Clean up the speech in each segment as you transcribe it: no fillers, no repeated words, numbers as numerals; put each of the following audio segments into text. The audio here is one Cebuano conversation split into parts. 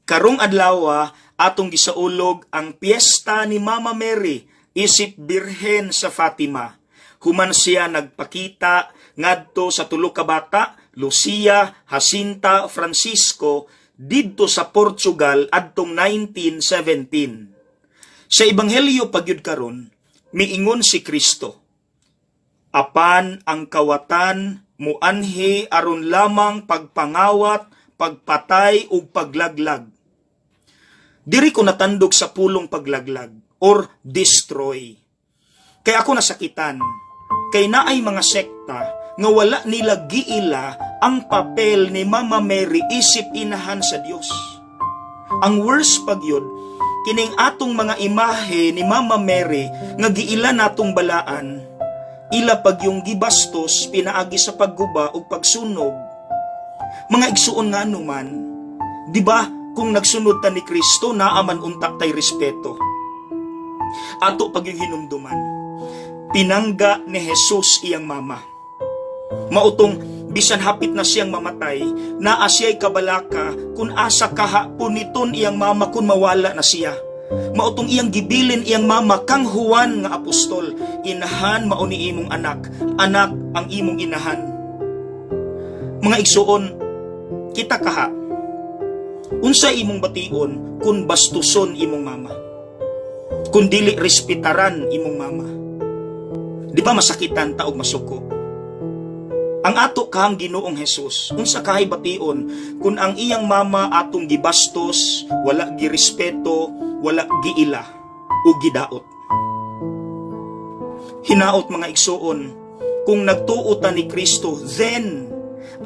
Karong adlaw, atong gisaulog ang piyesta ni Mama Mary isip Birhen sa Fatima. Human siya nagpakita ngadto sa tulo ka bata, Lucia, Jacinta, Francisco, didto sa Portugal adtong 1917. Sa Ebanghelyo pagyud karon, miingon si Kristo, "Apan ang kawatan muanhi aron lamang pagpangawat, pagpatay ug paglaglag." Diri ko natandog sa pulong "paglaglag" or "destroy." Kay ako nasakitan, kay naay mga sekta nga wala nila giila ang papel ni Mama Mary isip inahan sa Dios. Ang worst pagyud, kining atong mga imahe ni Mama Mary nga giila natong balaan, ila pagyung gibastos pinaagi sa pagguba ug pagsunog. Mga igsuon, nga anuman, di ba kung nagsunod ta ni Kristo, naa man unta tay respeto? Ato pagyung hinumduman, pinangga ni Jesus iyang mama. Mautong bisan hapit na siyang mamatay, naa siya'y kabalaka kung asa kaha puniton iyang mama kung mawala na siya. Mautong iyang gibilin iyang mama kang Juan nga apostol, "Inahan, mao ni imong anak, anak, ang imong inahan." Mga igsuon, kita kaha, unsa imong bation kung bastuson imong mama? Kung dili respetaran imong mama? Di ba masakitan ta og masuko? Ang ato kahang Ginoong Hesus, unsa kahay bation kung ang iyang mama atong gibastos, wala girespeto, wala giila o gidaot? Hinaot, mga igsuon, kung nagtuo ta ni Kristo, then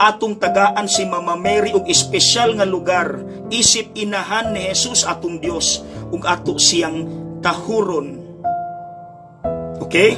atong tagaan si Mama Mary og espesyal nga lugar isip inahan ni Jesus atong Dios ug ato siyang tahuron. Okay?